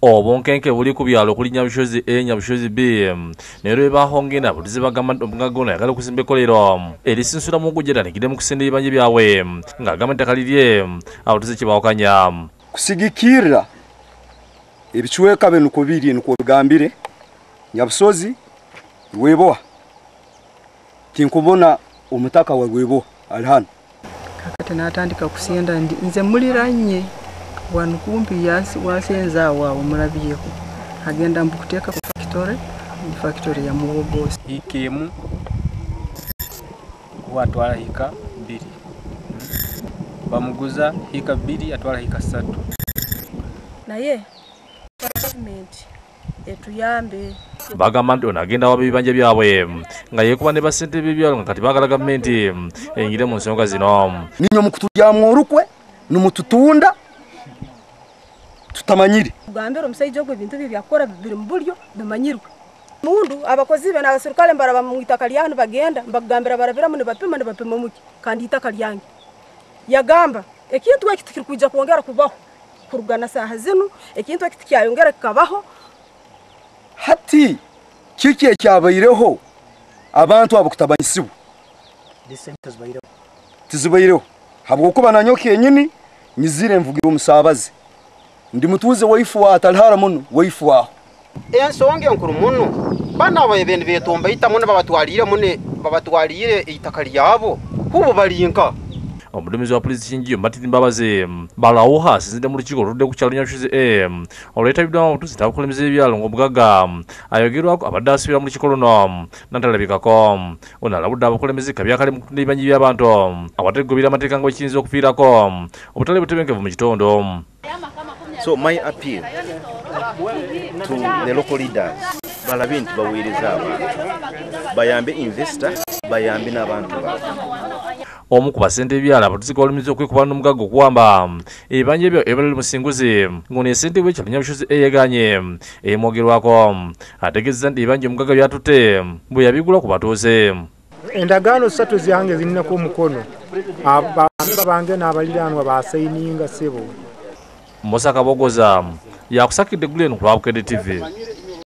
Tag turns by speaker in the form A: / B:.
A: Obunkenke buli ku byalo okuli Nyabushozi A, Nyabushozi B ne bahongena abaduzi bagamba nti omugagga ono ayagala okuzimba ekkolero erisinsula mu gujja nigire mu kusenda ebibanja byabwe ng'agamba ettaka lirye abatuuze kye bawakanya.
B: Kusigikirira ebicweka bino niko biri niko bigambire Nyabushozi Rweboha tinkubona omutaka wa Rweboha ali hano.
C: Kakati n'atandika kusenda nze muliranye wano kumpi wasenza awo mulabyeko agenda mbukuteeka ku factory ya muwogo
D: ikemu watwala hika 2 bamuguza hika 2 atwala hika 3.
E: Naye government etuyambe.
A: Bagamba nti ono agenda waba ebibanja byabwe nga yeekuba ne bassentebe b'ebyalo nga kati baagala gavumenti eyingire mu nsonga zino.
B: Ninywe mukutulyamu olukwe nimututunda tutamanyire.
E: Kugambira omusajja ogwo ebintu bye byakora biri mu buryo bimanyirwe. Mundu abakozi be n'abaserukale mbaraba mu itaka lyanu bagenda mbagambira barabiramu nibapima nibapima muki kandi itaka lyange. Yagamba ekintu eki tikirikwijja kwongera kubaho kurugana saaha zinu ekintu eki tikyayongera kikabaho.
B: Hati kiki ekyabaireho abantu abo kutabanyisibwa tizibaireho habwokuba nanyo kenyini nyizire mvugira omusabazi ndi mutuze waifu wa atalihara muno waifu waho.
F: Ensonga enkuru muno bana abaye betomba ita muno babatwalire muno babatwalire itaka lyabo kubo balinka.
A: Omuduumizi wa poliisi Kingiyo Martin Mbabazi balawuha asinzidde mu lukiiko olutudde ku kyalo Nyabushozi A olwetabiddwamu abatuuze n'abakulembeze b'ebyalo ng'omugagga ayogerwako abadde asubira mu lukiiko luno n'atalabikako. Ono alabudde abakulembeze kabyakale mu kutunda ebibanja by'abantu awatali kugobera amateeka nga bwe kiyinza okuviirako obutali butebenkevu mu kitundu.
G: So my appeal to the local leaders balabe nti baweereza abantu bayambe investor bayambe n'abantu baabwe.
A: Omu ku bassentebe b'ebyalo abatuuze balumiriza okwekuba n'omugagga okuwamba ebibanja ebyo ebirali Musinguzi ng'ono ye ssentebe w'ekyalo Nyabushozi A yegaanye emwogerwako ategeezezza nti ebibanja omugagga byatutte bwe yabigula ku batuuze.
H: Endagaano 3 zange zirinako omukono abantu bange n'abaliraanwa basayininga ssebo.
A: Musa Kabogoza yakusakidde eggulu eno ku lwa Bukedde TV.